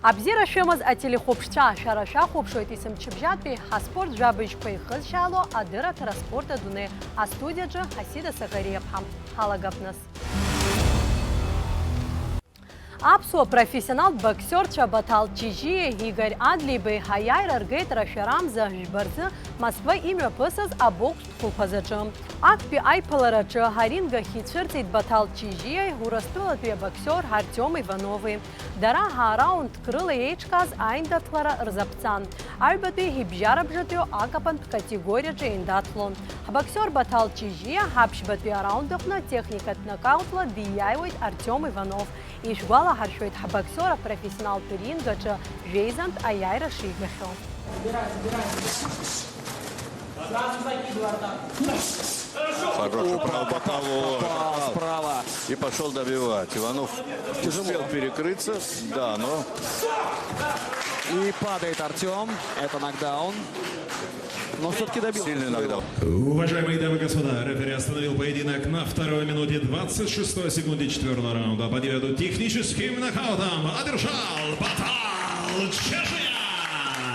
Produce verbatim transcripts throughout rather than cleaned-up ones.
Абзиара шәымаз ателехәаԥшцәа, шәара шәахәаԥшуеит есымчыбжьатәи ҳаспорт жәабжьқәа ихызшьаало адырраҭара Спорт адунеи, астудиаҿы Ҳасида Сакариаԥҳа. Ҳалагап нас. Аԥсуа профессионалтә боксиорцәа Баҭал Чижиеи Игорь Адлеибеи аиааира ргеит рашәарамза жәба рзы Москва имҩаԥысыз абокстә хәылԥазаҿы. Актәи аиԥылараҿы аринг ахь ицәырҵит Баҭал Чижиеи Урыстәылатәи абоксиор Артиом Иванови. Дара ҳараундк рыла еиҿкааз аиндаҭлара рзаԥҵан. Аҩбатәи ибжьарабжатәиу акапантә категориаҿы еиндаҭлон. Ҳбоксиор Баҭал Чижиа ҳаԥшьбатәи араунд аҟны атехникатә нокаутла дииааиуеит Артиом Иванов. Ишәгәалаҳаршәоит, ҳбоксиор апрофессионалтә ринг аҿы жәеизантә аиааира шигахьоу. Хороший упал, попал, попал, попал. Справа. И пошёл добивать. Иванов успел перекрыться, да, но И падает Артём. Это нокдаун. Но всё-таки добился своего. Сильный нокдаун. Уважаемые дамы и господа, рефери остановил поединок на второй минуте двадцать шестой секунде четвёртого раунда. Победу техническим нокаутом одержал Батал Чижия.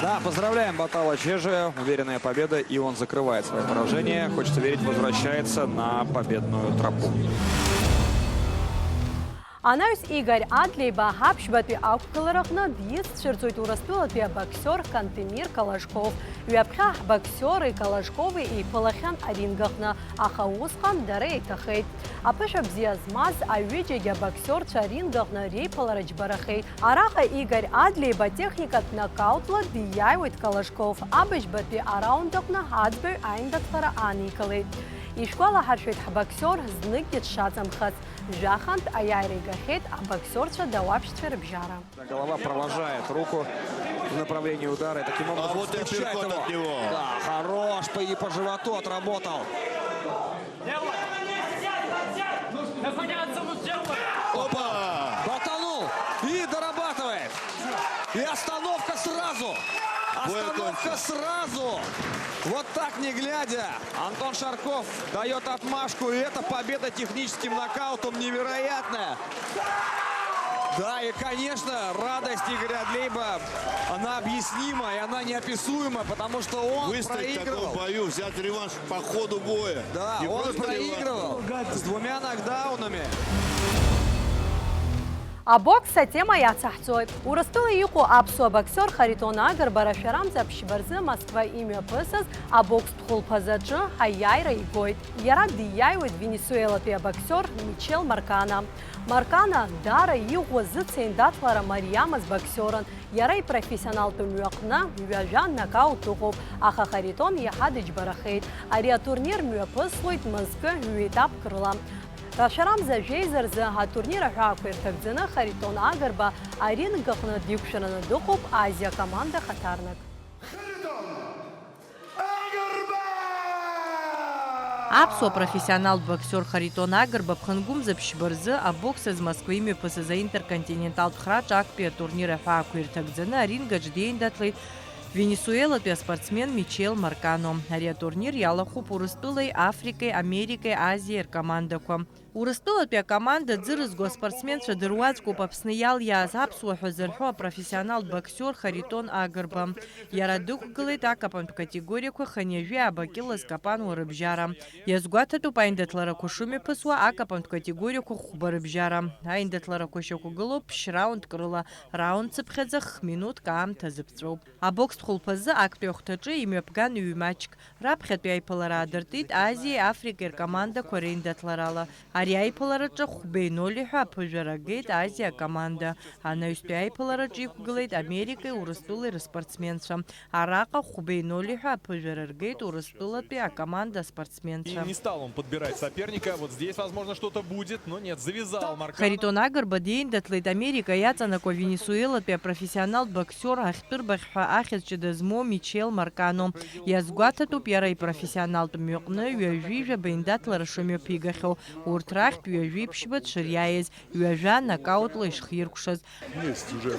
Да, поздравляем Батала Чижия. Уверенная победа, и он закрывает своё поражение. Хочется верить, возвращается на победную тропу. Анаҩс Игорь Адлеиба аԥшьбатәи ақәгылараҟны диз цәырҵуеит Урыстәылатәи абоксиор Кантемир Калашков. Ҩаԥхьа ҳбоксиори Калашкови еиԥылахьан аринг аҟны, аха усҟан дара еиҭахеит. Аԥышәа бзиа змаз аҩыџьагьы абоксиорцәа аринг аҟны реиԥылара џьбарахеит. Араҟа Игорь Адлеиба техникатә нокаутла дииааиуеит Калашков. Абыжьбатәи араунд аҟны аӡбаҩ аиндаҭлара аникылеит. Ишәгәалаҳаршәоит, ҳбоксиор зныкгьы дшаҵамхац. Жәахантә аиааира игахьеит абоксиорцәа дауаԥшьцәа рыбжьара. Голова провожает руку в направлении удара и таким образом А вот и встречает апперкот его. от него. Да, хорош по, и по животу отработал. Опа! Дотянул и дорабатывает. И остановка сразу. Бой Остановка окончен. сразу. Вот так, не глядя, Антон Шарков даёт отмашку. И эта победа техническим нокаутом невероятная. Да, и, конечно, радость Игоря Адлейба, она объяснима и она неописуема, потому что он Выстоять в таком проигрывал. бою, взять реванш по ходу боя. Да, Не он просто реванш. проигрывал с двумя нокдаунами. Абокс атема иацаҳҵоит. Урыстәыла иҟоу аԥсуа боксиор Харитон Агрба рашәарамза аԥшьба рзы Москва имҩаԥысыз абокстә хәылԥазаҿы аиааира игоит. Иара дииааиуеит Венесуелатәи абоксиор Мичел Маркана. Маркана даара иӷәӷәа зыцеиндаҭлара мариамыз боксиорын. Иара ипрофессионалтә мҩаҟны ҩажәа нокаут ыҟоуп, аха Харитон иаҳа дыџьбарахеит. Ари атурнир мҩаԥыслоит мызкы ҩ-етапк рыла. Рашәарамза жәеиза рзы атурнир аҳәаақәа ирҭагӡаны Харитон Агрба аринг аҟны диқәшәараны дыҟоуп Азиа команда хаҭарнак. Аԥсуа профессионалтә боксиор Харитон Агрба ԥхынгәымза ԥшьба рзы абокс азы Москва имҩаԥысыз аинтерконтиненталтә храҿы актәи атурнир аҳәаақәа ирҭагӡаны аринг аҿы диеиндаҭлеит Венесуелатәи аспортсмен Мичел Маркано. Ари атурнир иалахәуп Урыстәылеи, Африкеи, Америкеи, Азиеи ркомандақәа. Урыстәылатәи акоманда ӡырызго аспортсменцәа дыруаӡәкуп Аԥсны иалиааз аԥсуа ҳәа зырҳәо апрофессионалтә боксиор Харитон Агрба. Иара дықәгылеит акапантә категориақәа хынҩажәи ааба кьыла зкапануа рыбжьара. Иазгәаҭатәуп аиндаҭларақәа шымҩаԥысуа акапантә категориақәа хәба рыбжьара. Аиндаҭларақәа шьақәгылоуп ԥшь-раундк рыла, раунд цыԥхьаӡа хә-минуҭк аамҭа азыԥҵәоуп. Абокстә хәылԥазы актәи ахәҭаҿы имҩаԥган ҩ-маҷк. Раԥхьатәи аиԥылара аадыртит Азиеи Африкеи ркомандақәа реиндаҭларала. Ари аиԥылараҿы хәбеи ноль ҳәа аԥыжәара агеит Азиа акоманда. Анаҩстәи аиԥылараҿы иқәгылеит Америкеи Урыстәылеи рыспортсменцәа. Араҟа хәбеи ноль ҳәа аԥыжәара ргеит Урыстәылатәи акоманда аспортсменцәа. И не стал он подбирать соперника. Вот здесь, возможно, что-то будет, но нет, завязал Марканов. Харитон Агрба диеиндаҭлеит Америка иаҵанакуа Венесуелатәи апрофессионалтә боксиор ахьтәы рбаӷь ҳәа ахьӡ ҷыда змоу Мичел Маркано. Иазгәаҭатәуп иара ипрофессионалтә мҩаҟны ҩажәи жәаба еиндаҭлара шымҩаԥигахьоу, урҭ рахьтә ҩажәи ԥшьба дшыриааиз, ҩажәа нокаутла ишхиркәшаз. Есть уже,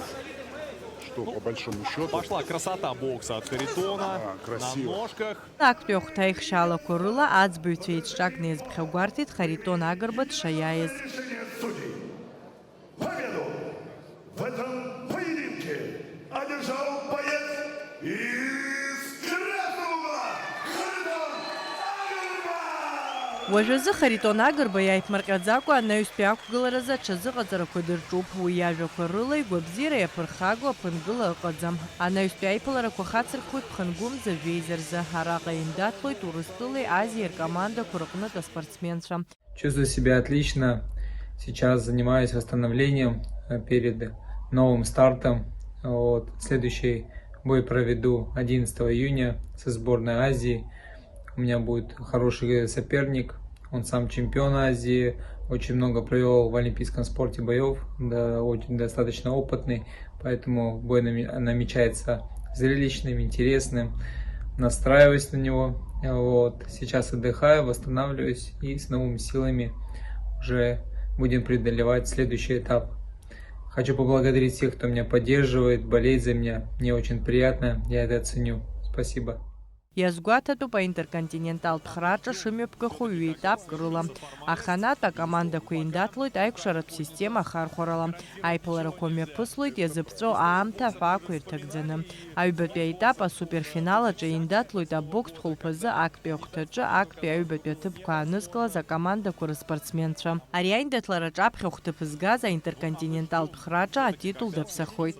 что по большому счёту. Пошла красота бокса от Харитона. А, красиво. На ножках. Актәи ахәҭаихшьаалақәа рыла аӡбаҩцәа еиҿҿакны иазԥхьагәарҭеит Харитон Агрба дшаиааиз. Победу в этом поединке Уажәазы Харитон Агрба иааиԥмырҟьаӡакәа анаҩстәи ақәгыларазы аҽазыҟаҵарақәа дырҿуп. Уи иажәақәа рыла, игәабзиара иаԥырхагоу аԥынгыла ыҟаӡам. Анаҩстәи аиԥыларақәа хацыркуеит ԥхынгәымза жәеиза рзы. Араҟа еиндаҭлоит Урыстәылеи Азиеи ркомандақәа рыҟнытә аспортсменцәа. Чувствую себя отлично. Сейчас занимаюсь восстановлением э, перед новым стартом. Вот. Следующий бой проведу одиннадцатого июня со сборной Азии. У меня будет хороший соперник. Он сам чемпион Азии, очень много провел в олимпийском спорте боев, да, очень достаточно опытный, поэтому бой нами- намечается зрелищным, интересным. Настраиваюсь на него. Вот. Сейчас отдыхаю, восстанавливаюсь и с новыми силами уже будем преодолевать следующий этап. Хочу поблагодарить всех, кто меня поддерживает, болеет за меня. Мне очень приятно, я это оценю. Спасибо. Иазгәаҭатәуп аинтерконтиненталтә храҿы шымҩаԥгахо ҩеитапк рыла. Аханатә акомандақәа еиндаҭлоит аикәшаратә система ахархәарала. Аиԥыларақәа мҩаԥыслоит иазыԥҵәо аамҭа аҳәаақәа ирҭагӡаны. Аҩбатәи аетап асуперфинал аҿы еиндаҭлоит абокстә хәылԥазы актәи ахәҭаҿы актәи аҩбатәи аҭыԥқәа аанызкылаз акомандақәа рыспортсменцәа. Ари аиндаҭлараҿы аԥхьахә ҭыԥ згаз аинтерконтиненталтә храҿы атитул даԥсахоит.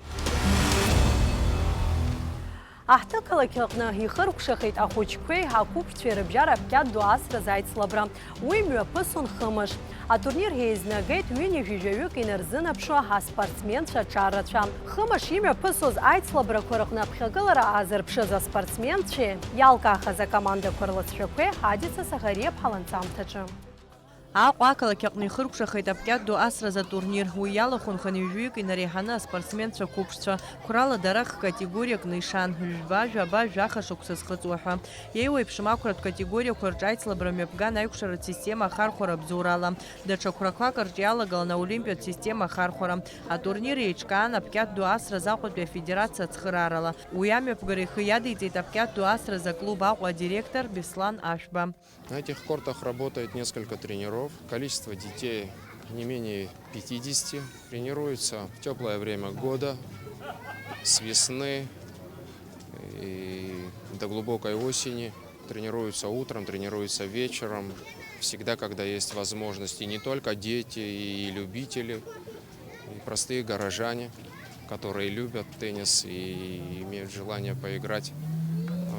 Аҳҭнықалақь аҟны ихыркәшахеит ахәыҷқәеи ақәыԥшцәеи рыбжьара аԥкьаҭ ду асразы аицлабра. Уи мҩаԥысон хымш. Атурнир еизнагеит ҩынҩажәи жәаҩык инарзынаԥшуа аспортсменцәа аҿар рацәа. Хымш имҩаԥысуаз аицлабрақәа рыҟны аԥхьагылара аазырԥшыз аспортсменцәеи иалкаахаз акомандақәа рлыҵшәақәеи Ҳадица Саӷариаԥҳа ланҵамҭаҿы. Аҟәа ақалақь аҟны ихыркәшахеит аԥкьаҭ ду асразы атурнир. Уи иалахәын хынҩажәаҩык инареиҳаны аспортсменцәа қәыԥшцәа, қәрала дара х-категориакны ишан, жәба, жәаба, жәаха шықәса зхыҵуа ҳәа. Еиуеиԥшым ақәратә категориақәа рҿы аицлабра мҩаԥган аиқәшаратә система ахархәара абзоурала. Даҽа қәрақәак рҿы иалагалан аолимпиатә система ахархәара. Атурнир еиҿкаан аԥкьаҭ ду асразы Аҟәатәи афедерациа ацхыраарала. Уи амҩаԥгара ихы иадиҵеит аԥкьаҭ ду асразы аклуб Аҟәа адиректор Беслан Ашәба. На этих кортах работает несколько тренеров. Количество детей не менее пятидесяти. Тренируются в теплое время года, с весны и до глубокой осени. Тренируются утром, тренируются вечером. Всегда, когда есть возможность. И не только дети, и любители, и простые горожане, которые любят теннис и имеют желание поиграть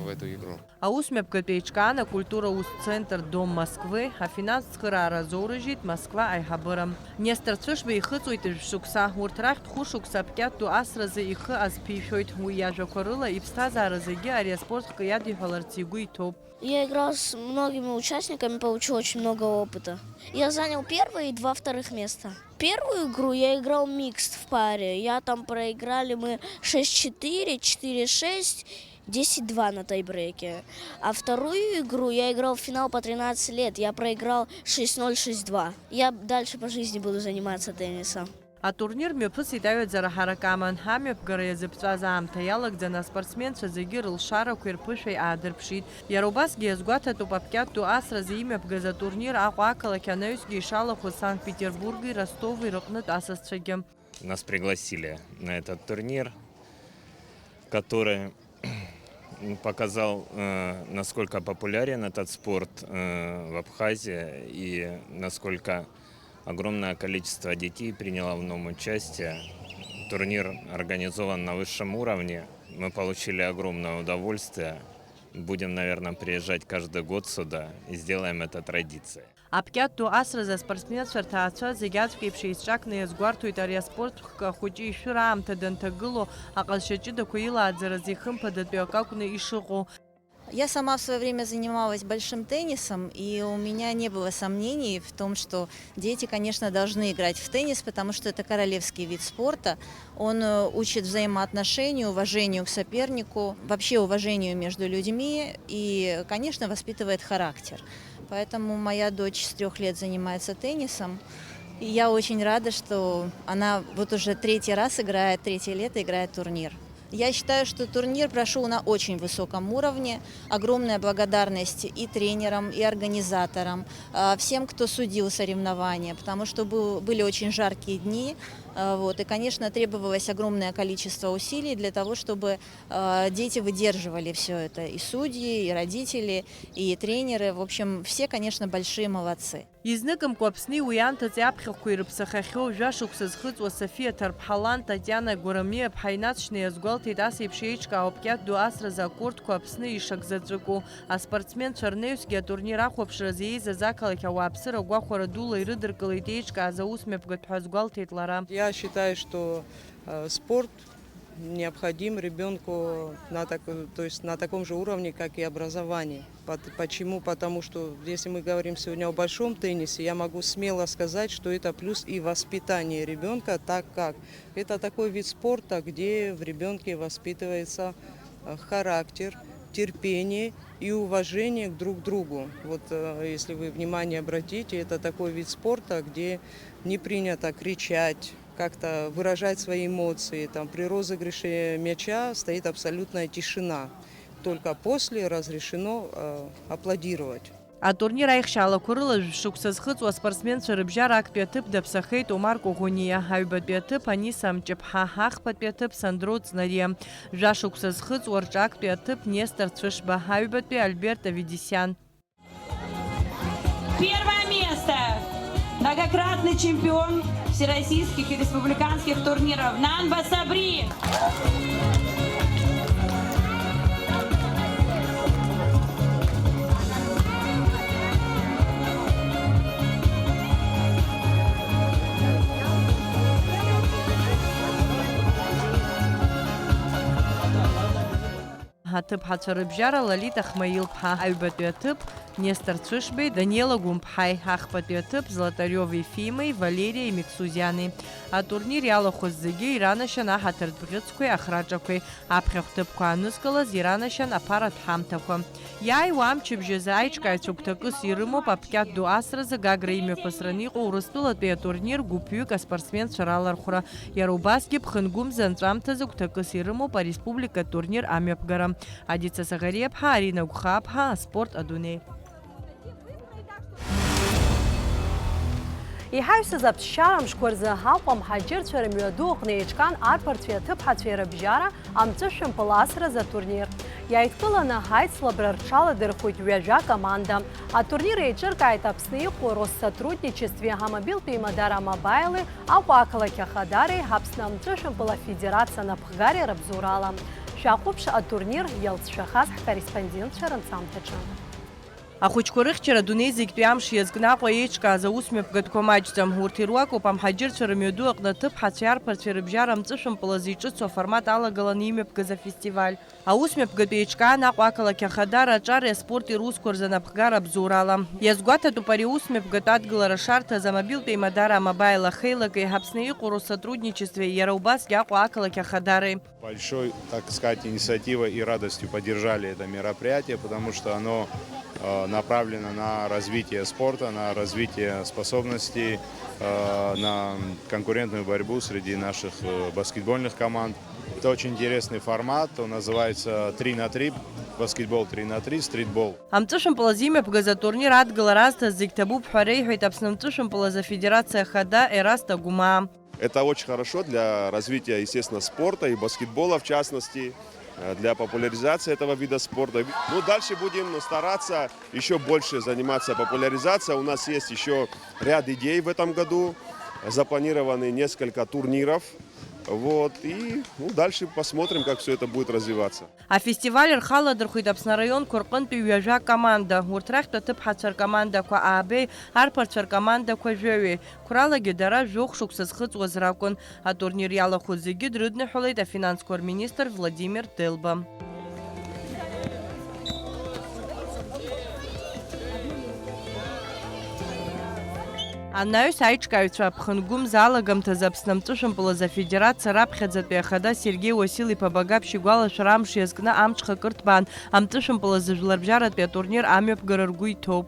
в эту игру. Аус мҩаԥгатә еиҿкаан акультура ус центр Дом Москвы, афинанстә цхыраара азоурыжьит Москва аиҳабыра. Нестор Цәышба ихыҵуеит жәшықәса. Урҭ рахьтә хәышықәса аԥкьаҭ ду асразы ихы азԥишәоит. Уи иажәақәа рыла, иԥсҭазаара зегьы ари аспорт хкы иадиҳәаларц игәы иҭоуп. Я играл с многими участниками, получил очень много опыта. Я занял первое и два вторых места. Первую игру я играл микст в паре. Я там проиграли мы шесть четыре, четыре шесть, десять два на тайбрейке. А вторую игру я играл в финал по тринадцать лет. Я проиграл шесть ноль, шесть два. Я дальше по жизни буду заниматься теннисом. Атурнир мҩаԥысит аҩаӡара ҳарак аман. Амҩаԥгара иазыԥҵәаз аамҭа иалагӡаны аспортсменцәа зегьы рылшарақәеи рԥышәеи аадырԥшит. Иара убасгьы иазгәаҭатәуп аԥкьаҭ ду асразы имҩаԥгаз атурнир Аҟәа ақалақь анаҩсгьы ишалахәыз Санкт-Петербурги Ростови рыҟнытә асасцәагьы. Нас пригласили на этот турнир, который показал, э, насколько популярен этот спорт э, в Абхазии и насколько огромное количество детей приняло в нем участие. Турнир организован на высшем уровне. Мы получили огромное удовольствие. Будем, наверное, приезжать каждый год сюда и сделаем это традицией. Аԥкьаҭ ду асразы аспортсменцәа рҭаацәа зегь аӡәк еиԥш еицҿакны иазгәарҭоит ари аспорт хкы ахәыҷы ишәыра аамҭа данҭагылоу аҟазшьа ҷыдақәа илааӡараз ихымԥадатәи акы акәны ишыҟоу. Я сама в свое время занималась большим теннисом, и у меня не было сомнений в том, что дети, конечно, должны играть в теннис, потому что это королевский вид спорта. Он э, учит взаимоотношению, уважению к сопернику, вообще уважению между людьми и, конечно, воспитывает характер. Поэтому моя дочь с трех лет занимается теннисом. И я очень рада, что она вот уже третий раз играет, третье лето играет турнир. Я считаю, что турнир прошёл на очень высоком уровне. Огромная благодарность и тренерам, и организаторам, а, всем, кто судил соревнования, потому что был, были очень жаркие дни. А, вот, и, конечно, требовалось огромное количество усилий для того, чтобы, а, дети выдерживали всё это. И судьи, и родители, и тренеры. В общем, все, конечно, большие молодцы. Изныкымкәа Аԥсни уи анҭыҵи аԥхьахәқәа ирыԥсахахьоу жәа шықәса зхыҵуа Софиа Ҭарԥҳа лан Татиана Гәарамиаԥҳа инаҵшьны иазгәалҭеит, ас еиԥш еиҿкаау апкьаҭ ду асразы акортқәа Аԥсны ишак заҵәыку. Аспортсменцәа рнаҩсгьы атурнир ахәаԥшразы еизаз ақалақь ауааԥсыра гәахәара дула ирыдыркылеит еиҿкааз аусмҩаԥгатә ҳәа азгәалҭеит лара. Я считаю, что, э, спорт необходим ребёнку на так-, то есть на таком же уровне, как и образование. Пот-, почему? Потому что, если мы говорим сегодня о большом теннисе, я могу смело сказать, что это плюс и воспитание ребёнка, так как это такой вид спорта, где в ребёнке воспитывается, э, характер, терпение и уважение к друг другу. Вот, э, если вы внимание обратите, это такой вид спорта, где не принято кричать, как-то выражать свои эмоции. Там при розыгрыше мяча стоит абсолютная тишина. Только после разрешено, э, аплодировать. Атурнир аихшьаалақәа рыла жәшықәса зхыҵуа аспортсменцәа рыбжьара актәи аҭыԥ даԥсахеит Омар Коӷониа, аҩбатәи аҭыԥ Аниса Амҷыԥҳа, ахԥатәи аҭыԥ Сандро Ҵнариа, жәашықәса зхыҵуа рҿы актәи аҭыԥ Нестор Цәышба, аҩбатәи Альберт Авидисиан. Первое место. Многократный чемпион всероссийских и республиканских турниров Нанба Сабри. Аҭыԥҳацәа рыбжьара Лолита Хмаил-ԥҳа, аҩбатәи аҭыԥ Нестор Цәышбеи Даниела Гәымԥҳаи, ахԥатәи аҭыԥ Златариов Ефимеи Валериа Миксузиани. Атурнир иалахәыз зегьы иранашьан аҳаҭыртә бӷьыцқәеи ахраҿақәеи, аԥхьахә ҭыԥқәа анызкылаз иранашьан аԥаратә ҳамҭақәа. Иааиуа амчыбжь азы аиҿкааҩцәа гәҭакыс ирымоуп апкьаҭ ду асразы Гагра имҩаԥысраны иҟоу Урыстәылатәи атурнир гәыԥҩык аспортсменцәа ралархәра. Иара убасгьы Ԥхынгәымза анҵәамҭазы гәҭакыс ирымоуп ареспубликатә турнир амҩаԥгара. Адица Саӷариаԥҳа, Арина Гәхааԥҳа, аспорт адунеи. Иҳаҩсыз аԥсшьара мшқәа рзы Аҟәа мҳаџьырцәа рымҩаду аҟны еиҿкаан арԥарцәеи аҭыԥҳацәеи рыбжьара амҵәышәымпыл асразы атурнир. Иааидкыланы аицлабра рҽаладырхәит ҩажәа команда. Атурнир еиҿыркааит Аԥсны иҟоу Россотрудничествеи амобилтәи еимадара Амобаили, Аҟәа ақалақь Ахадареи Аԥсны амҵәышәымпыл афедерациа анапхгареи рабзоурала. Шәахәаԥш атурнир иалҵшәахаз ҳкорреспондентцәа рынҵамҭаҿы. Ахәыҷқәа рыхьчара адунеи зегьтәи амш иазкны Аҟәа еиҿкааз аусмҩаԥгатәқәа маҷӡам. Урҭ ируакуп амҳаџьырцәа рымҩаду аҟны аҭыԥҳацәеи арԥарцәеи рыбжьара амҵәышәымпыл азы иҿыцу аформат алагаланы имҩаԥгаз афестиваль. Аусмҩаԥгатә еиҿкаан Аҟәа ақалақь Ахадара аҿареи аспорти русқәа рзы анапхгара абзоурала. Иазгәаҭатәуп ари аусмҩаԥгатә адгылара шарҭаз амобилтә еимадара Амобаил ахеилакеи Аԥсны иҟоу Россотрудничествеи иара убасгьы Аҟәа ақалақь Ахадареи. Большой, так сказать, инициативой и радостью поддержали это мероприятие, потому что оно, э, направлено на развитие спорта, на развитие способностей, э, на конкурентную борьбу среди наших, э, баскетбольных команд. Это очень интересный формат, он называется три на три, баскетбол три на три, стритбол. Амҵәышәымпыл азы имҩаԥгаз атурнир адгылара азҭаз зегь ҭабуп ҳәа реиҳәеит Аԥсны амҵәышәымпыл азы афедерациа ахада Ераст Агәмаа. Это очень хорошо для развития, естественно, спорта и баскетбола в частности, э, для популяризации этого вида спорта. Ну, дальше будем стараться ещё больше заниматься популяризацией. У нас есть ещё ряд идей в этом году, запланированы несколько турниров. Вот, и, ну, дальше посмотрим, как всё это будет развиваться. Афестиваль рхы аладырхәит Аԥсны араионқәа рҟынтәи ҩажәа команда. Урҭ рахьтә аҭыԥҳацәа ркомандақәа аабеи, арԥарцәа ркомандақәа жәаҩеи. Қәралагьы дара жәохә шықәса зхыҵуаз ракәын. Атурнир иалахәыз зегьы дрыдныҳәалеит афинансқәа рминистр Владимир Делба. Анаҩс аиҿкааҩцәа Аԥхынгәымза алагамҭазы Аԥсны амҵәышәымпыл азы афедерациа раԥхьаӡатәи ахада Сергеи Уасил-иԥа Багаԥшь игәалашәара амш иазкны амҽхак ырҭбаан амҵәышәымпыл азы жәларбжьаратәи атурнир амҩаԥгара ргәы иҭоуп.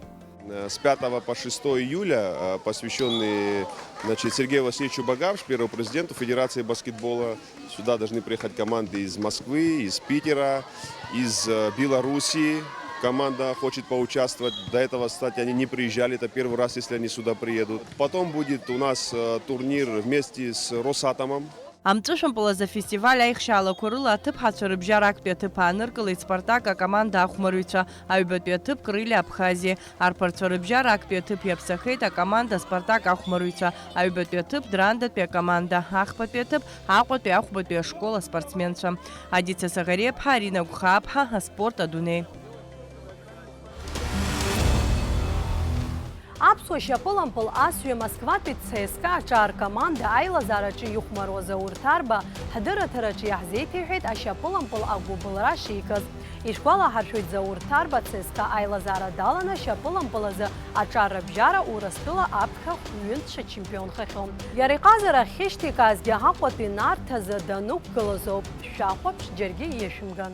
С пятого по шестое июля, э, посвящённый, значит, Сергею Васильевичу Багапш, первому президенту Федерации баскетбола. Сюда должны приехать команды из Москвы, из Питера, из, э, Белоруссии. Команда хочет поучаствовать. До этого, кстати, они не приезжали. Это первый раз, если они сюда приедут. Потом будет у нас, э, турнир вместе с Росатомом. Амҵәышәымпыл азы афестиваль аихшьаалақәа рыла аҭыԥҳацәа рыбжьара актәи аҭыԥ ааныркылеит Спартак акоманда ахәмарыҩцәа, аҩбатәи аҭыԥ Крылья Абхазии, арԥарцәа рыбжьара актәи аҭыԥ иаԥсахеит акоманда Спартак ахәмарыҩцәа, аҩбатәи аҭыԥ Драндатәи акоманда, ахԥатәи аҭыԥ Аҟәатәи ахәбатәи ашкол аспортсменцәа. Адица Саӷариаԥҳа, Арина Гәхааԥҳа, аспорт адунеи. Аԥсуа шьапылампыл асҩы Москватәи Цска аҿар команда аилазаараҿы ихәмаруа Заур Ҭарба ҳдырраҭараҿы иаҳзеиҭеиҳәеит ашьапылампыл агәыбылра шикыз. Ишәгәалаҳаршәоит, Заур Ҭарба Цска аилазаара даланы ашьапылампыл азы аҿар рыбжьара Урыстәыла аԥхьахә ҩынтә шачемпионхахьоу. Иара иҟазара ахьышьҭеиказгьы Аҟәатәи Нарҭ азы данықәгылаз ауп. Шәахәаԥш, џьаргьы ишәымган.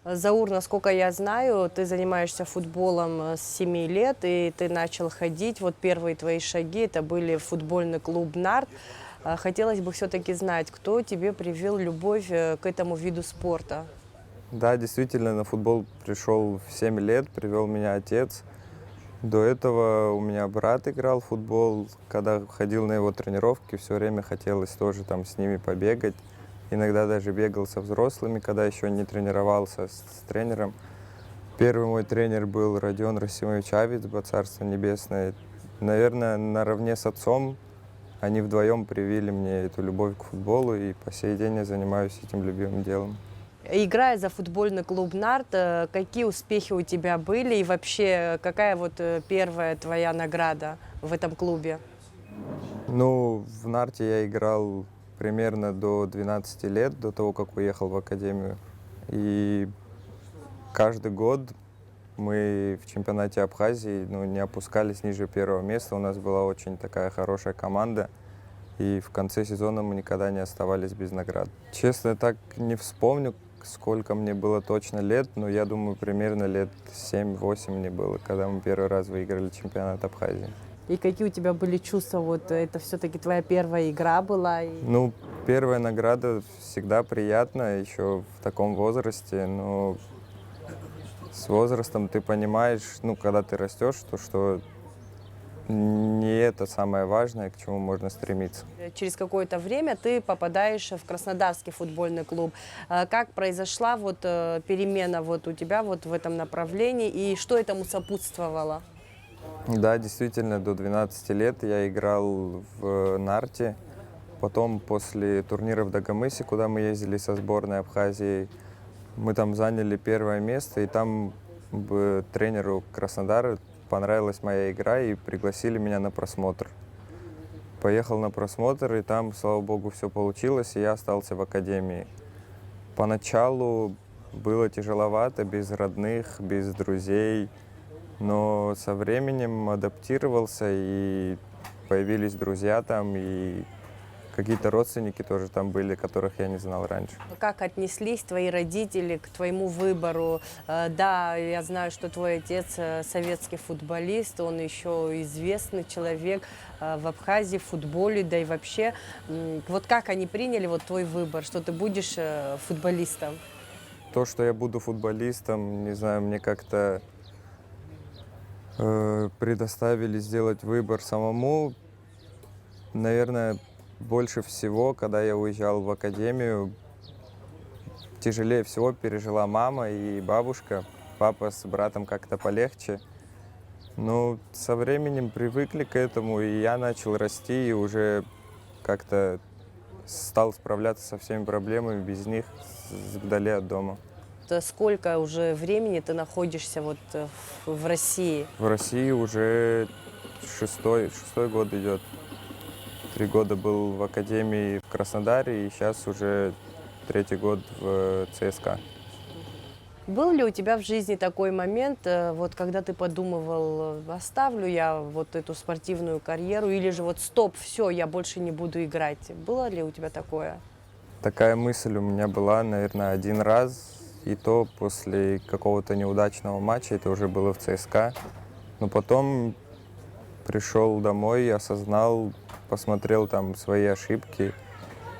Заур, насколько я знаю, ты занимаешься футболом, э, с семи лет, и ты начал ходить. Вот первые твои шаги, это были в футбольный клуб «Нарт». Э, хотелось бы всё-таки знать, кто тебе привил любовь, э, к этому виду спорта? Да, действительно, на футбол пришёл в семь лет, привёл меня отец. До этого у меня брат играл в футбол. Когда ходил на его тренировки, всё время хотелось тоже там с ними побегать. Иногда даже бегал со взрослыми, когда ещё не тренировался с, с тренером. Первый мой тренер был Родион Расимович Авидба, царство небесное. Наверное, наравне с отцом они вдвоём привили мне эту любовь к футболу, и по сей день я занимаюсь этим любимым делом. Играя за футбольный клуб «Нарт», э, какие успехи у тебя были и вообще какая вот, э, первая твоя награда в этом клубе? Ну, в «Нарте» я играл примерно до двенадцати лет, до того, как уехал в академию. И каждый год мы в чемпионате Абхазии, ну, не опускались ниже первого места. У нас была очень такая хорошая команда. И в конце сезона мы никогда не оставались без наград. Честно, так не вспомню, сколько мне было точно лет, но я думаю, примерно лет семь-восемь мне было, когда мы первый раз выиграли чемпионат Абхазии. И какие у тебя были чувства? Вот это всё-таки твоя первая игра была? И Ну, первая награда всегда приятно, ещё в таком возрасте, но с возрастом ты понимаешь, ну, когда ты растёшь, то, что не это самое важное, к чему можно стремиться. Через какое-то время ты попадаешь в Краснодарский футбольный клуб. Э, как произошла вот, э, перемена вот у тебя вот в этом направлении, и что этому сопутствовало? Да, действительно, до двенадцати лет я играл в «Нарте». Потом, после турнира в Дагомысе, куда мы ездили со сборной Абхазии, мы там заняли первое место, и там б-, тренеру Краснодара понравилась моя игра, и пригласили меня на просмотр. Поехал на просмотр, и там, слава богу, всё получилось, и я остался в академии. Поначалу было тяжеловато, без родных, без друзей, но со временем адаптировался, и появились друзья там, и какие-то родственники тоже там были, которых я не знал раньше. Как отнеслись твои родители к твоему выбору? Э, да, я знаю, что твой отец, э, советский футболист, он ещё известный человек, э, в Абхазии, в футболе, да и вообще. М, вот как они приняли вот твой выбор, что ты будешь, э, футболистом? То, что я буду футболистом, не знаю, мне как-то, э, предоставили сделать выбор самому. Наверное, больше всего, когда я уезжал в академию, тяжелее всего пережила мама и бабушка. Папа с братом как-то полегче. Но со временем привыкли к этому, и я начал расти, и уже как-то стал справляться со всеми проблемами без них, с-, вдали от дома. Э, сколько уже времени ты находишься вот, э, в, в России? В России уже шестой, шестой год идёт. Три года был в академии в Краснодаре, и сейчас уже третий год в, э, ЦСКА. Был ли у тебя в жизни такой момент, э, вот когда ты подумывал, э, оставлю я вот эту спортивную карьеру, или же вот стоп, всё, я больше не буду играть? Было ли у тебя такое? Такая мысль у меня была, наверное, один раз, и то после какого-то неудачного матча, это уже было в ЦСКА. Но потом Пришёл домой, осознал, посмотрел там свои ошибки,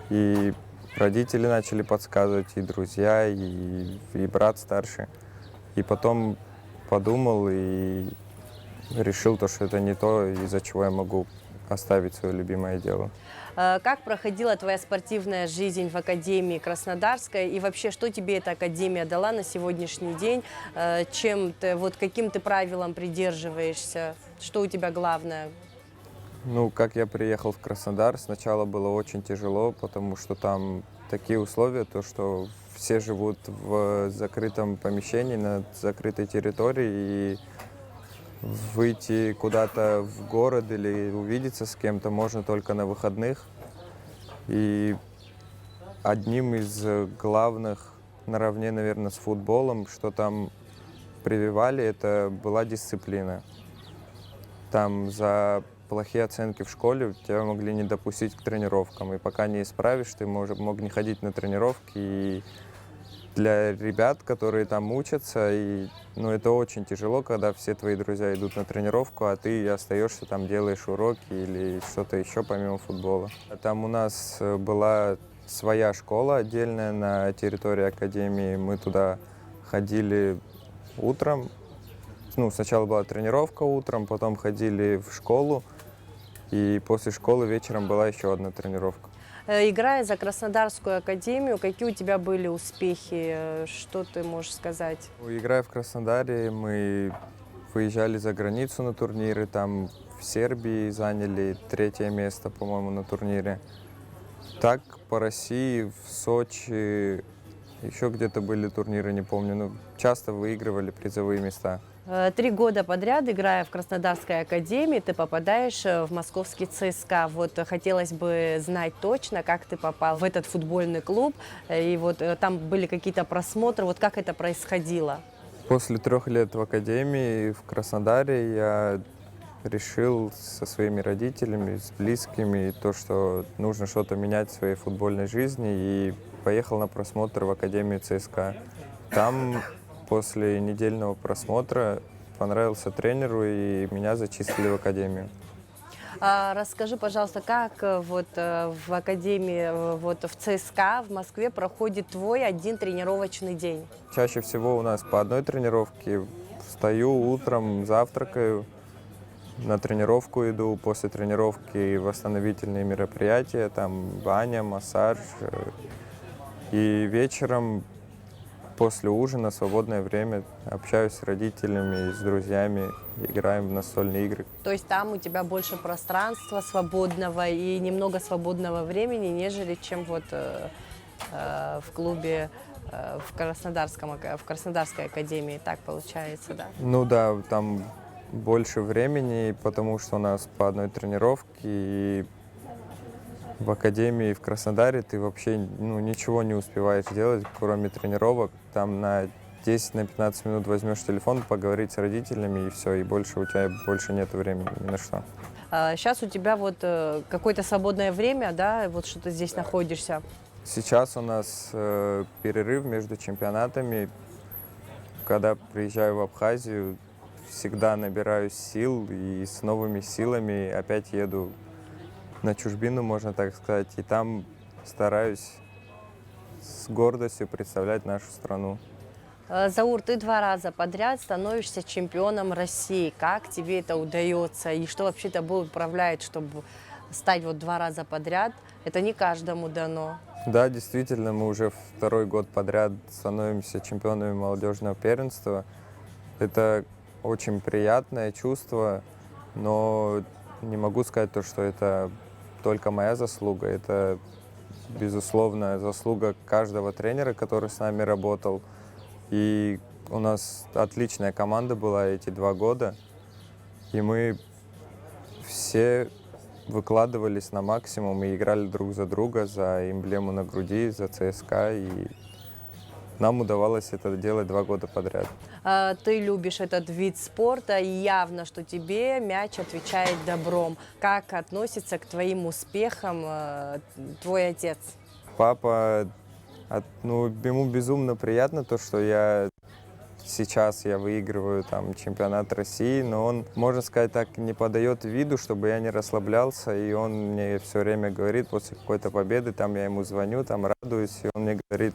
и родители начали подсказывать, и друзья, и, и брат старший. И потом подумал и решил то, что это не то, из-за чего я могу оставить своё любимое дело. Э, Как проходила твоя спортивная жизнь в Академии Краснодарской? И вообще, что тебе эта Академия дала на сегодняшний день? Э, Чем ты, вот каким ты правилам придерживаешься? Что у тебя главное? Ну, как я приехал в Краснодар, сначала было очень тяжело, потому что там такие условия, то что все живут в закрытом помещении, на закрытой территории, и выйти куда-то в город или увидеться с кем-то можно только на выходных. И одним из главных, наравне, наверное, с футболом, что там прививали, это была дисциплина. Там за плохие оценки в школе тебя могли не допустить к тренировкам, и пока не исправишь, ты мож- мог не ходить на тренировки. И для ребят, которые там учатся, и, ну, это очень тяжело, когда все твои друзья идут на тренировку, а ты остаешься там, делаешь уроки или что-то еще помимо футбола. А там у нас э, была своя школа отдельная на территории академии. Мы туда ходили утром. Ну, сначала была тренировка утром, потом ходили в школу, и после школы вечером была еще одна тренировка. Э, Играя за Краснодарскую академию, какие у тебя были успехи? Э, Что ты можешь сказать? Играя в Краснодаре, мы выезжали за границу на турниры, там в Сербии заняли третье место, по-моему, на турнире. Так, по России, в Сочи, еще где-то были турниры, не помню, ну, часто выигрывали призовые места. Э, Три года подряд, играя в Краснодарской академии, ты попадаешь э, в московский ЦСКА. Вот э, хотелось бы знать точно, как ты попал в этот футбольный клуб. Э, И вот э, там были какие-то просмотры. Вот как это происходило? После трех лет в академии в Краснодаре я решил со своими родителями, с близкими, то, что нужно что-то менять в своей футбольной жизни, и поехал на просмотр в Академию ЦСКА. Там после недельного просмотра понравился тренеру, и меня зачислили в академию. А расскажи, пожалуйста, как э, вот э, в академии, э, вот в ЦСКА в Москве проходит твой один тренировочный день? Чаще всего у нас по одной тренировке. Встаю утром, завтракаю, на тренировку иду, после тренировки восстановительные мероприятия, там баня, массаж. э, И вечером после ужина свободное время общаюсь с родителями, с друзьями, играем в настольные игры. То есть там у тебя больше пространства свободного и немного свободного времени, нежели чем вот э, э, в клубе э, в Краснодарском ака- в Краснодарской академии, так получается, да? Ну да, там больше времени, потому что у нас по одной тренировке, и в академии в Краснодаре ты вообще, ну, ничего не успеваешь делать, кроме тренировок. Там на десять на пятнадцать минут возьмешь телефон, поговорить с родителями, и все, и больше у тебя больше нет времени ни на что. Сейчас у тебя вот э, какое-то свободное время, да, вот что ты здесь находишься. Сейчас у нас э, перерыв между чемпионатами. Когда приезжаю в Абхазию, всегда набираюсь сил и с новыми силами опять еду на чужбину, можно так сказать, и там стараюсь с гордостью представлять нашу страну. Э, Заур, ты два раза подряд становишься чемпионом России. Как тебе это удается? И что вообще тобой управляет, чтобы стать вот два раза подряд? Это не каждому дано. Да, действительно, мы уже второй год подряд становимся чемпионами молодежного первенства. Это очень приятное чувство, но не могу сказать то, что это только моя заслуга. Это, безусловно, заслуга каждого тренера, который с нами работал. И у нас отличная команда была эти два года. И мы все выкладывались на максимум и играли друг за друга, за эмблему на груди, за ЦСКА. И нам удавалось это делать два года подряд. Э, Ты любишь этот вид спорта, и явно, что тебе мяч отвечает добром. Как относится к твоим успехам э, твой отец? Папа, от- ну, ему безумно приятно то, что я Сейчас я выигрываю там чемпионат России, но он, можно сказать так, не подаёт виду, чтобы я не расслаблялся, и он мне всё время говорит, после какой-то победы, там я ему звоню, там радуюсь, и он мне говорит: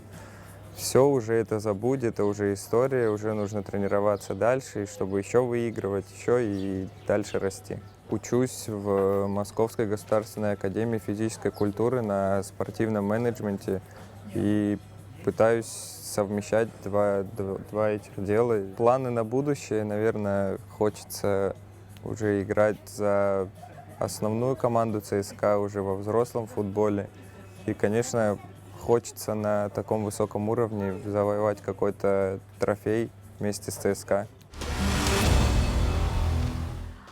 «Всё, уже это забудь, это уже история, уже нужно тренироваться дальше, и чтобы ещё выигрывать, ещё и дальше расти». Учусь в Московской государственной академии физической культуры на спортивном менеджменте и пытаюсь совмещать два, дв-, два этих дела. Планы на будущее, наверное, хочется уже играть за основную команду С С К уже во взрослом футболе. И, конечно, хочется на таком высоком уровне завоевать какой-то трофей вместе с С С К.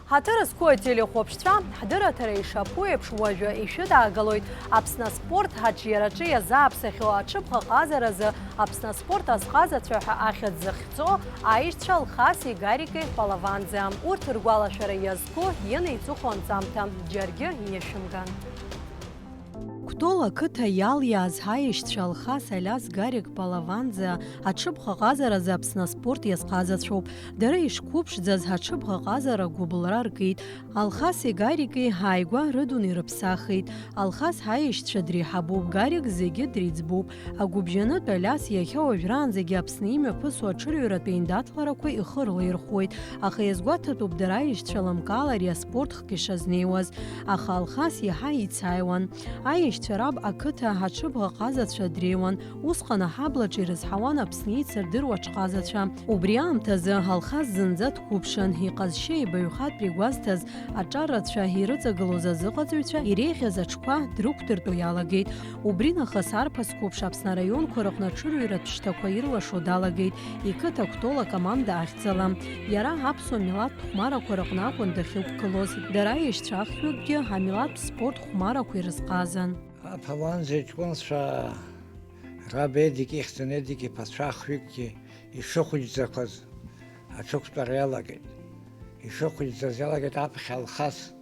Ҳаҭыр зқәу ателехәаԥшцәа, ҳдырраҭара ишаԥу еиԥш, уажәы ишәыдаагалоит Аԥсны аспорт аҿиараҿы иазааԥсахьоу аҽыбӷаҟазаразы Аԥсны аспорт азҟазацәа ҳәа ахьӡ зыхьӡо аишьцәа Алхаси Гарики Палаванӡа. Урҭ ргәалашәара иазку ианиҵыху анҵамҭа џьаргьы иашәымган. Кәтол ақыҭа иалиааз ҳаишьцәа Алхас, Алиас, Гарик, Палаванӡа аҽыбӷаҟазаразы Аԥсны аспорт иазҟазацәоуп. Дара ишқәыԥшӡаз аҽыбӷаҟазара гәыбылра ркит. Алхаси Гарики ааигәа рыдун ирыԥсахит. Алхас ҳаишьцәа дреиҳабуп, Гарик зегьы дреиҵбуп. Агәыбжьанытә Алиас иахьа уажәраанӡагьы Аԥсны имҩаԥысуа аҽырҩратә еиндаҭларақәа ихы рлаирхәуеит, аха иазгәаҭатәуп дара аишьцәа лымкаала ари аспорт хк ишазнеиуаз. Аха Алхас иаҳа ицааиуан. Аишьцәа раб ақыҭа аҽыбӷаҟазацәа дреиуан, усҟан аҳаблаҿы ирызҳауан Аԥсны еицырдыруа аҽҟазацәа. Убри аамҭазы Алхас зынӡа дқәыԥшын, иҟазшьа ибаҩхатәра игәазҭаз аҿар рацәа ирыҵагылоз азыҟаҵаҩцәа иреиӷьыз аҽқәа дрықәдыртәо иалагеит. Убри нахыс арԥыс қәыԥш Аԥсны араионқәа рыҟны аҽырҩратә шьҭақәа ирлашо далагеит, иқыҭа Кәтол акоманда ахьӡала. Иара аԥсуа милаҭтә хәмарақәа рыҟны акәын дахьықәгылоз. Дара аишьцәа ахҩыкгьы амилаҭтә спорт хәмарақәа ирызҟазан. Аԥаланӡа иҷкәынцәа раб Едик ихьӡын, Едик иԥацәа ахҩыкгьы ишыхәыҷӡақәаз аҽықәтәара иалагеит. Ишыхәыҷӡаз иалагеит аԥхьа Алхас.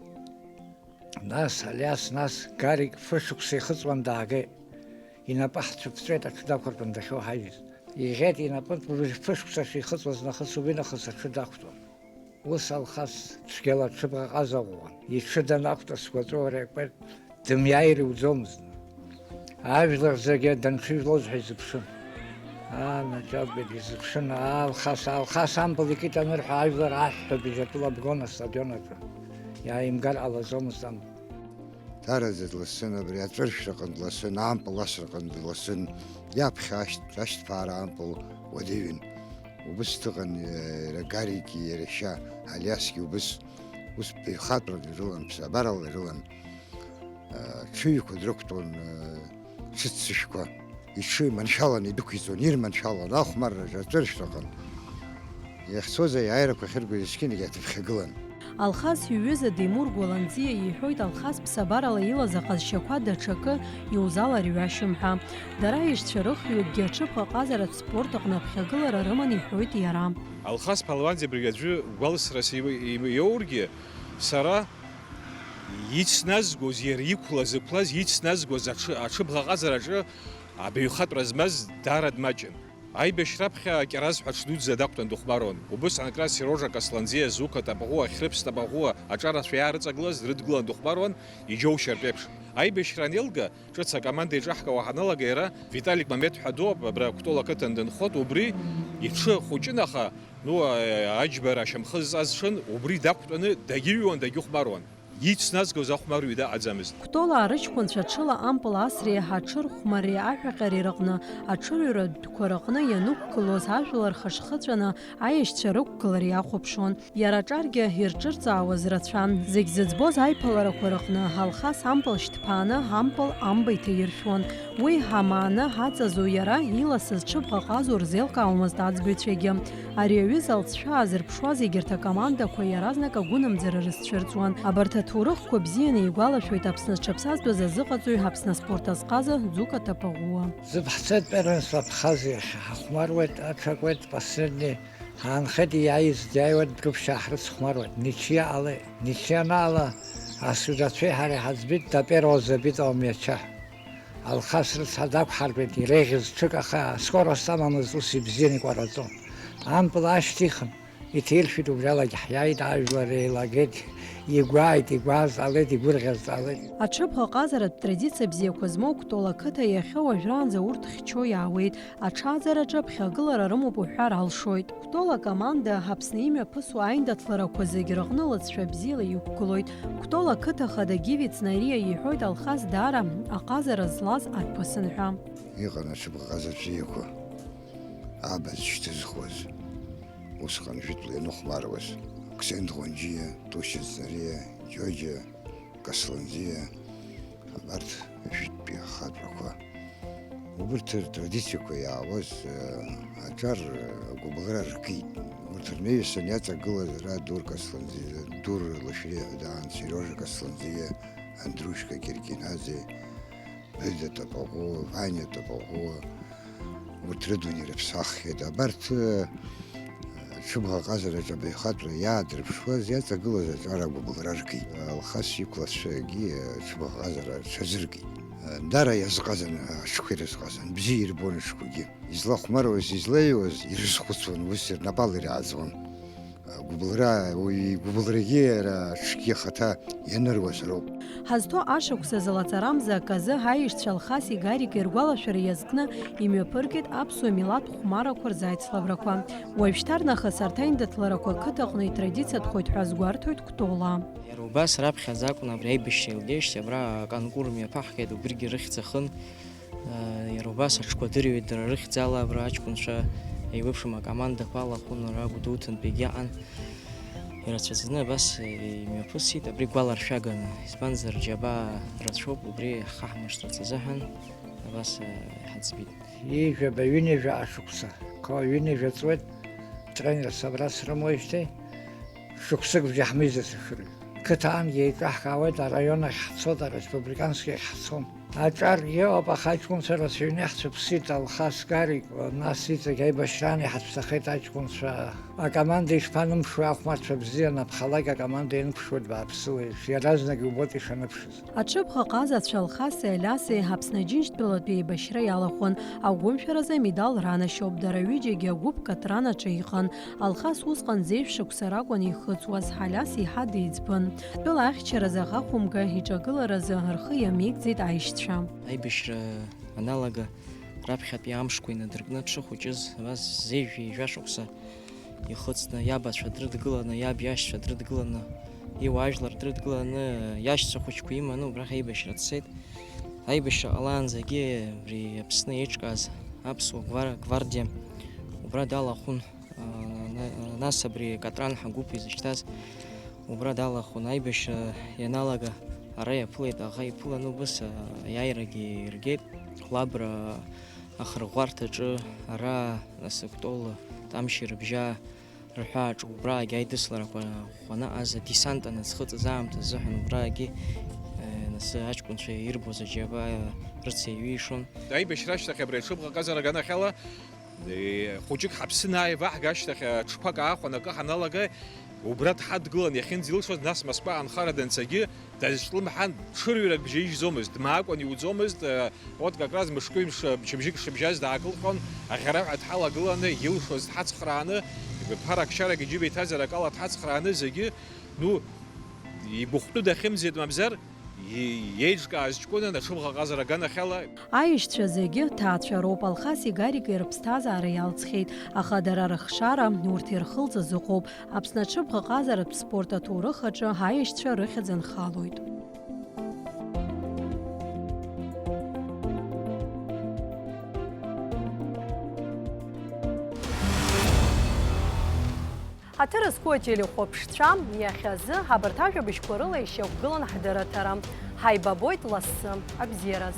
Нас Алиас, нас Гарик фышықәса ихыҵуан даагеит. Инапы ҳцәыԥҵәеит аҽы дақәыртәан дахьоуҳажьыз. Иӷьеит инапы, фышықәса шихыҵуаз нахыс уи нахыс аҽы дақәтәон. Ус Алхас цәгьала аҽыбӷаҟаза ӷәӷәан. Иҽы данақәтәа сгәаҵәа уара икәеит, дымиааир иуӡомызт. Ажәлар зегьы данҽыжәлоз ҳәа изыԥшын. Анаџьалбеит изыԥшын, Алхас, Алхас ампыл икит анырҳәа, ажәлар аҳәҳәабжь атәыла бгон астадион аҿы. Иааимгар ҟалаӡомызт ампыл. Дараӡа дласын, абри аҵәыршәраҟын дласын, ампыл асраҟын дласын, иаԥхьа ашьҭ-, ашьҭԥаара ампыл уадаҩын. Убыс дыҟан, э, иара Гаригьы, иара шьа, Алиасгьы убыс, ус баҩхатәрала ирылан, ԥсабарала ирылан. Э, ҽыҩқәа дрықәтәон, э, ҽыццышәқәа. Иҽы маншәаланы идәықәиҵон, ирманшәалон, ахәмарраҿы, аҵәыршәраҟын. Иахьцоз аиааирақәа ахьыргоз есқьынагь аҭыԥхьагылан. Алхас иҩыза Демур Гәаланӡиа иҳәоит, Алхас ԥсабарала илаз аҟазшьақәа даҽакы иузаларҩашьом ҳәа. Дара аишьцәа рыхҩыкгьы аҽыбӷаҟазаратә спорт аҟны аԥхьагылара рыман, иҳәоит иара. Алхас Палуанӡа абыржәы аӡәы гәалсрас иу-, иу-, иоургьы, сара ицназгоз, иара иқәлаз, ықәлаз ицназгоз аҽы-, аҽыбӷаҟазараҿы абаҩхатәра змаз даара дмаҷын. Аибашьраԥхьа Кьараз ҳәа аҽ дуӡӡа дақәтәан дыхәмаруан. Убысҟан акраз Серожа Касланӡиа, Зука Тапаӷәуа, Хьрыԥс Тапаӷәуа аҿарацәа иаарыҵагылаз дрыдгылан дыхәмаруан, иџьоушьартә еиԥш. Аибашьра анеилга, ҿыц акоманда еиҿаҳкаауа ҳаналага, иара Виталик Мамед ҳәа доуп, абра Кәтол ақыҭан дынхоит, убри иҽы хәыҷын, аха, ну, аџьбара ашьамхы зҵаз шын, убри дақәтәаны дагьыҩуан, дагьыхәмаруан. Ицназгоз ахәмарҩы даҟаӡамызт. Кәтол аарыҷкәынцәа ҽыла ампыл асреи аҽырхәмарреи аҳәаҟьареи рыҟны, аҽырҩратә дәқәа рыҟны ианықәгылоз ажәлар хышхыҵәаны аешьцәа рықәгылара иахәаԥшуан. Иара аҿаргьы ирҿырҵаауаз рацәан. Зегь зыӡбоз аиԥыларақәа рыҟны Алхас ампыл шьҭԥааны ампыл амба иҭаиршәуан. Уи амаана аҵазу иара иласыз ҽыбӷаҟазу рзеилкаауамызт аӡбаҩцәагьы. Ари аҩыза алҵшәа аазырԥшуаз егьырҭ акомандақәа иаразнак агәынамӡара рызцәырҵуан. Абарҭ аҭоурыхқәа бзианы игәалашәоит Аԥсны зҽаԥсазтәыз азыҟаҵаҩ, Аԥсны аспорт азҟаза Ӡука Тапаӷәуа. Зыԥҳацәа дтәаран саԥхаз иахьа ҳахәмаруеит, аҽакуеит, последний ҳаанхеит, иааиз диааиуеит, Гәыԥшьаа ҳрыцхәмаруеит. Ничиа ҟалеит. Ничиа анаала, асҩрацәеи ҳареи ҳаӡбеит, Таперо забит омиача. Алхас рыцҳа дақәҳаргеит, иреиӷьыз ҽык, аха скорост амамызт, ус ибзиан икәараҵон. Ампыл аашьҭихын, иҭиршәит, убриалагьы ҳиааит, ажәлар еилагеит, игәааит, игәазҵаалеит, игәырӷьазҵаалеит. Аҽыбӷа ҟазаратә традициа бзиақәа змоу Кәтол ақыҭа иахьа уажәраанӡа урҭ хьчо иаауеит. Аҽаӡараҿы аԥхьагылара рымоуп уҳәар алшоит. Кәтол акоманда Аԥсны имҩаԥысуа аиндаҭларақәа зегь рыҟны лыҵшәа бзиала иқәгылоит. Кәтол ақыҭа хада Гиви Цнариа иҳәоит Алхас даара аҟазара злаз арԥысын ҳәа. Иҟан аҽыбӷаҟаза бзиақәа, абаӡ шьҭызхуаз, усҟан жәытәла ианыхәмаруаз, Қсент Ӷәанџьиа, Тушьа Цнариа, Џьоџьа, Касланӡиа, абарҭ жәытәтәи ахатәрақәа. Убырҭ ртрадициақәа иаауаз, э, аҿар, э, агәыбылра ркит. Урҭ рнаҩсан иаҵагылаз ара Дур Касланӡиа, Дур Лашәриа ҳәа даан, Сериожа Касланӡиа, Андрушка Киркинаӡе, Быда Тапаӷәы, Ваниа Тапаӷәы, урҭ рыдунеи рыԥсаххьеит. Абарҭ, э, аҽыбӷаҟазараҿы абаҩхатәра иаадырԥшуаз, иаҵагылаз аҿар агәыбылра ркит. Алхас иқәлацәагьы аҽыбӷаҟазара рҽазыркит. Дара иазҟазан, аҽқәа ирызҟазан, бзиа ирбон аҽқәагьы. Излахәмаруаз, излеиуаз ирызхәыцуан, ус рнапала ирааӡуан. Гәыбылра, уи игәыбылрагьы иара аҽгьы ахаҭа ианыруаз роуп. Ҳазҭо ашықәс азы лаҵарамза аказы ҳаишьцәа Алхаси Гарики ргәалашәара иазкны имҩаԥыргеит аԥсуа милаҭ хәмарақәа рзааицлабрақәа. Уажәшьҭарнахыс арҭ аиндаҭларақәа ақыҭаҟны итрадициатәхоит ҳәа азгәарҭоит Кәтола. Иара убас раԥхьаӡа акәын абри аибашьра еилгеижьҭеи абра аконкур мҩаԥаҳгеит, убригьы рыхьӡ ахын. Иара убас аҽқәа дырҩуеит дара рыхьӡала, абра аҷкәынцәа еиуеиԥшым акомандақәа алахәын, ара Гәдоуҭантәигьы иаан. Ирацәаӡаны абас имҩаԥысит, абри гәаларшәаганы, избанзар, џьабаа рацәоуп, убри ҳхаҳмыршҭырц азыҳәан абас иҳаӡбеит. Ҩажәаба, ҩынҩажәа ашықәса, қәа ҩынҩажәа ҵуеит, тренерс абра срымоуижьҭеи. Шықәсыкбжьы ҳмиза сашәырҩ. Қыҭа аангьы еиҿаҳкаауеит, араион ахь ҳцоит, ареспубликански ахь ҳцон. Аҿар иоуп, аха аҷкәынцәа рацәаҩны иаҳцәыԥсит, Алхас Гарик, нас иҵегь аибашьраан иҳацәцахеит аҷкәынцәа. Акоманда ишԥанымԥшуеи, ахәмарцәа бзиа анапхалак акоманда ианԥшуеит бааԥсыла, иаразнак иубоит ишаныԥшыз. Аҽыбӷаҟазацәа Алхаси Алиаси Аԥсны Џьынџьтәылатәи еибашьра иалахәын, агәымшәаразы амедал ранашьоуп, дара ҩыџьагьы агәыԥ Катран аҿы иҟан. Алхас усҟан зеижә шықәса ракәын ихыҵуаз, Алиас еиҳа деиҵбын. Тәыла ахьчаразы аӷа хәымга иҿагыларазы рхы иамеигӡеит аишьцәа. Аибашьра аналага раԥхьатәи амшқәа инадыркны дшыхәыҷыз, абас зеижә ҩажәа шықәса ихыҵны, иабацәа дрыдгыланы, иаб иашьцәа дрыдгыланы, иуаажәлар дрыдгыланы, иашьцәа хәыҷқәа иманы убрахь аибашьра дцеит. Аибашьра ҟалаанӡагьы абри Аԥсны еиҿкааз аԥсуа гвар-, гвардиа убра далахәын. А, на-, нас абри Катран ҳгәыԥ изышьҭаз убра далахәын. Аибашьра ианалага ара иаԥылеит, аӷа иԥыланы убыс, а, аиааирагьы иргеит. Лабра ахырӷәӷәарҭаҿы, ара, нас, Кәтол, Тамшьи рыбжьа рҳәааҿы, убраагьы аидысларақәа ӷәӷәаны аза десант аныӡхыҵыз аамҭазыҳәан убраагьы, э, нас аҷкәынцәа ирбоз аџьабаа рыцеиҩишон. Аибашьра ашьҭахь абри аҽыбӷаҟазара аганахьала, э, хәыҷык ҳаԥсны ааиваҳга ашьҭахь, аҽқәак аахәаны акы ҳаналага, убра дҳадгылан иахьынӡилшоз, нас Москва анхара данцагьы, дазҿлымҳан, ҽырҩрак бжьаижьӡомызт, дмаакәан иуӡомызт, э, вот как раз мышкы-ҩымш, мчыбжьык шыбжьаз даакылҟьон, аӷьараҳәа дҳалагыланы, илшоз дҳацхрааны, ԥарак-чарак иџьыба иҭазар акала дҳацхрааны, зегьы, ну, игәыхәтәы дахьымӡеит, мамзар, и-, иеиҿкааз ҷкәынан аҽыбӷаҟазара аганахьала. Аишьцәа зегьы ҭаацәароуп, Алхаси Гарики рыԥсҭазаара иалҵхьеит, аха дара рыхшара урҭ ирхылҵыз ыҟоуп. Аԥсны аҽыбӷаҟазаратә спорт аҭоурых аҿы аишьцәа рыхьӡ анхалоит. Ҳаҭыр зқәу ателехәаԥшцәа, иахьазы абарҭ ажәабжьқәа рыла ишьақәгылан ҳдырраҭара. Ҳаибабоит лассы, абзиараз!